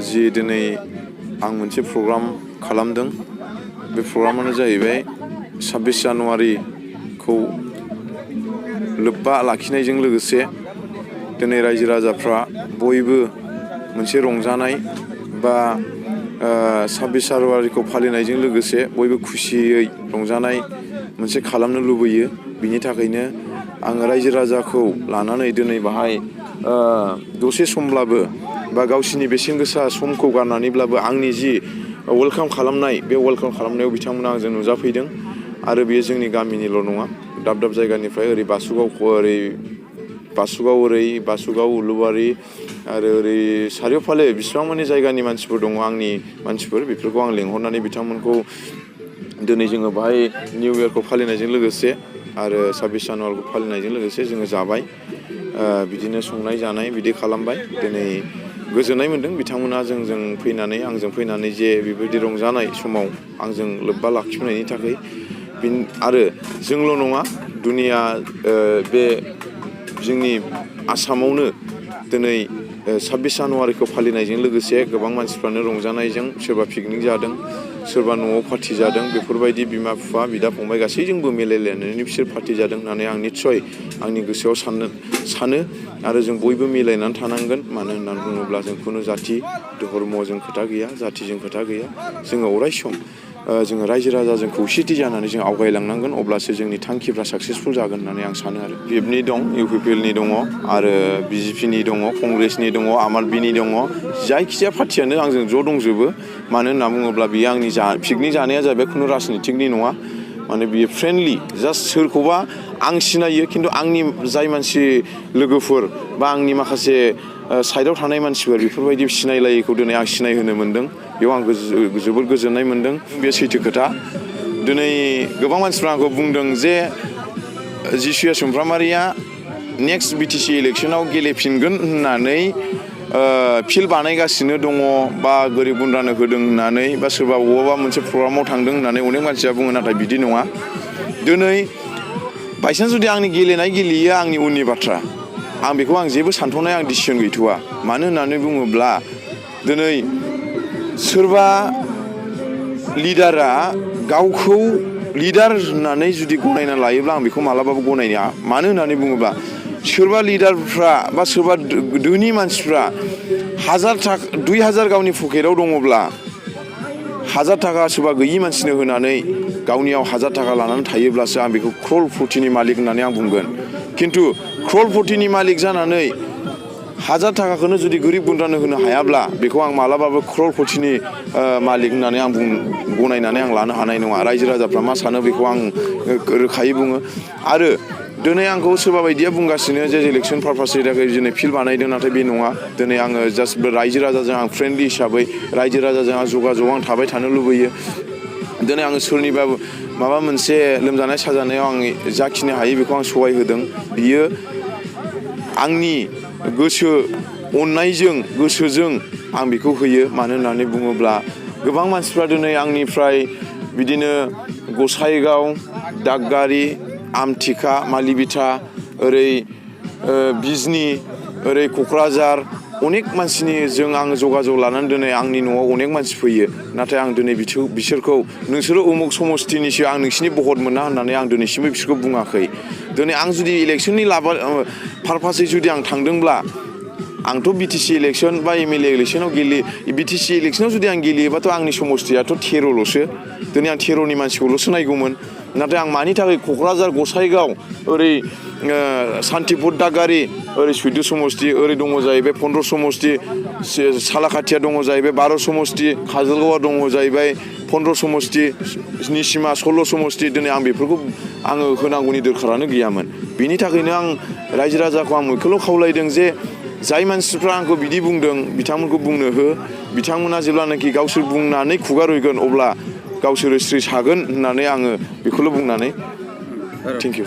जि दिनै आं मोनसे प्रग्राम खालामदों बे प्रग्रामानो जाहैबाय 26 जानुवारिखौ लोब्बा लाखिनायजों लोगोसे दिनै रायजो राजाफ्रा बयबो मोनसे रंजानाय बा 26 जानुवारिखौ फालिनायजों लोगोसे बयबो खुसियै रंजानाय मोनसे खालामनो लुबैयो। बिनि थाखायनो आङो रायजो राजाखौ लानानै दिनै बाहाय दसे समब्लाबो बा गावसिनि बेसेन गोसा समखौ गारनानैब्लाबो आंनि जि वेलकाम खालामनाय बे वेलकाम खालामनायाव बिथांमोना आंजों नुजाफैदों आरो बेयो जोंनि गामिनिल' नङा, दाब दाब जायगानिफ्राय ओरै बासुगाव उलुबारि आरो ओरै सारिय'फाले बिसिबां माने जायगानि मानसिफोर दङ आंनि मानसिफोर, बेफोरखौ आं लिंहरनानै बिथांमोनखौ दिनै जोङो बाहाय निउ इयारखौ फालिनायजों लोगोसे आरो 26 जानुवारिखौ फालिनायजों लोगोसे जोङो जाबाय, बिदिनो संनाय जानाय बिदि खालामबाय। दिनै गोजोननाय मोन्दों बिथांमोना आंजों फैनानै जे बेबायदि रंजानाय समाव आंजों लोब्बा लाखिफैनायनि थाखाय। आरो जोंल' नङा, दुनिया बे जोंनि आसामावनो दिनै 26 जानुवारिखौ फालिनायजों लोगोसे गोबां मानसिफ्रानो रंजानायजों सोरबा पिकनिक जादों, सोरबा न'आव पार्टि जादों, बेफोरबायदि बिमा बिफा बिदा फंबाय गासैजोंबो मिलायलायनानै बिसोर पार्टि जादों होननानै आं निस्सय आंनि गोसोआव सानो आरो जों बयबो मिलायनानै थानांगोन। मानो होननानै बुङोब्ला जों खुनु जाथि धर्मजों खोथा गैया, जाथिजों खोथा गैया। जोङो अराय सम जोङो रायजो राजाजों खौसेथि जानानै जों आवगायलांनांगोन, अब्लासो जोंनि थांखिफ्रा साक्सेसफुल जागोन होननानै आं सानो आरो। पिएफनि दं, इउपिपिएलनि दङ आरो बिजेपिनि दङ, कंग्रेसनि दङ, आम आदमिनि दङ, जायखिजाया पार्टियानो आंजों ज' दंजोबो। मानो होनना बुङोब्ला बियो आंनि पिकनिक जानाया जाहैबाय खुनु राजनितिकनि नङा, माने बियो फ्रेन्डलि, जास्ट सोरखौबा आं सिनायो खिन्थु आंनि जाय मानसि लोगोफोर बा आंनि माखासे साइडआव थानाय मानसिफोर बेफोरबायदि सिनायलायैखौ दिनै आं सिनायहोनो मोन्दों, बेयाव आं जोबोद गोजोननाय मोन्दों। बे सैथो खोथा। दिनै गोबां मानसिफ्रा आंखौ बुंदों जे जिसुया सुमफ्रामारिया नेक्स्ट बिटिसि इलेक्सनाव गेलेफिनगोन होननानै फिल्ड बानायगासिनो दङ बा गोरिब गुन्द्रानो होदों होननानै बा सोरबा बबेबा मोनसे प्रग्रामाव थांदों होननानै अनेक मानसिया बुङो, नाथाय बिदि नङा। दिनै बायसान्स जुदि आंनि गेलेयैया आंनि उननि बाथ्रा, आं बेखौ जेबो सानथ'नाय डिसिसन गैथ'वा। मानो होननानै बुङोब्ला दिनै सोरबा लिडारा गावखौ लिडार होननानै जुदि गनायना लायोब्ला आं बेखौ मालाबाबो गनाया। मानो होननानै बुङोब्ला सोरबा लिडारफ्रा बा सोरबा धोनि मानसिफ्रा 2,000 गावनि पकेटाव दङब्ला 1,000 थाखा सोरबा गैयि मानसिनो होनानै गावनियाव 1,000 थाखा लानानै थायोब्लासो आं बेखौ क्ररपतिनि मालिक होननानै आं बुंगोन। खिन्थु क्ररपतिनि मालिक जानानै 1,000 थाखाखौनो जुदि गोरिब गुन्द्रानो होनो हायाब्ला बेखौ आं मालाबाबो क्ररपतिनि मालिक होननानै आं गनायनानै आं लानो हानाय नङा। रायजो राजाफ्रा मा सानो बेखौ आं रोखायै बुङो। आरो दिनै आंखौ सोरबा बायदिया बुंगासिनो जे इलेक्सन पारपासनि थाखाय दिनै फिल्ड बानायदों, नाथाय बे नङा। दिनै आङो जास्ट रायजो राजाजों आं फ्रेन्डलि हिसाबै रायजो राजाजों आं जगाजगआव आं थाबाय थानो लुबैयो। दिनै आङो सोरनिबा माबा मोनसे लोमजानाय साजानायाव आं जाखिनि हायो बेखौ आं सहाय होदों। बियो आंनि गोसो अननायजों गोसोजों आं बेखौ होयो। मानो होननानै बुङोब्ला गोबां मानसिफ्रा दिनै आंनिफ्राय बिदिनो गसाइगाव, दागगारि, आमथिखा, मालिबिथा, ओरै बिजनि, ओरै क'क्राझार अनेक मानसिनिजों आं जगाजग लानानै दिनै आंनि न'आव अनेक मानसि फैयो। नाथाय आं दिनै बिसोरखौ नोंसोरो उमुक समस्तिनिसो, आं नोंसिनि भट मोना होननानै आं दिनैसिमबो बिसोरखौ बुङाखै। दिनै आं जुदि इलेक्सननि पारपासै जुदि आं थांदोंब्ला आंथ' बिटिसि इलेक्सन बा एमएलए इलेक्सनाव बिटिसि इलेक्सनाव जुदि आं गेलेयोबाथ' आंनि समस्तियाथ' 13ल'सो। दिनै आं 13नि मानसिखौल'सो नायगौमोन। नाथाय आं मानि थाखाय क'क्राझार, गसाइगाव, ओरै सान्तिपुर, दागगारि, ओरै 14 समस्ति, ओरै दङ जाहैबाय 15 समस्ति, सालाकाथिया दङ जाहैबाय 12 समस्ति, काजलगावआ दङ जाहैबाय 15 समस्ति, निसिमा 16 समस्ति। दिनै आं बेफोरखौ आङो होनांगौनि दरखारानो गैयामोन। बिनि थाखायनो आं रायजो राजाखौ आं बेखौल' खावलायदों जे जाय मानसिफ्रा आंखौ बिदि बुंदों बिथांमोनखौ बुंनो हो। बिथांमोना जेब्लानाखि गावसोर बुंनानै खुगा रुयगोन अब्ला गावसोरो स्रि सागोन होननानै आङो बेखौल' बुंनानै थेंक इउ।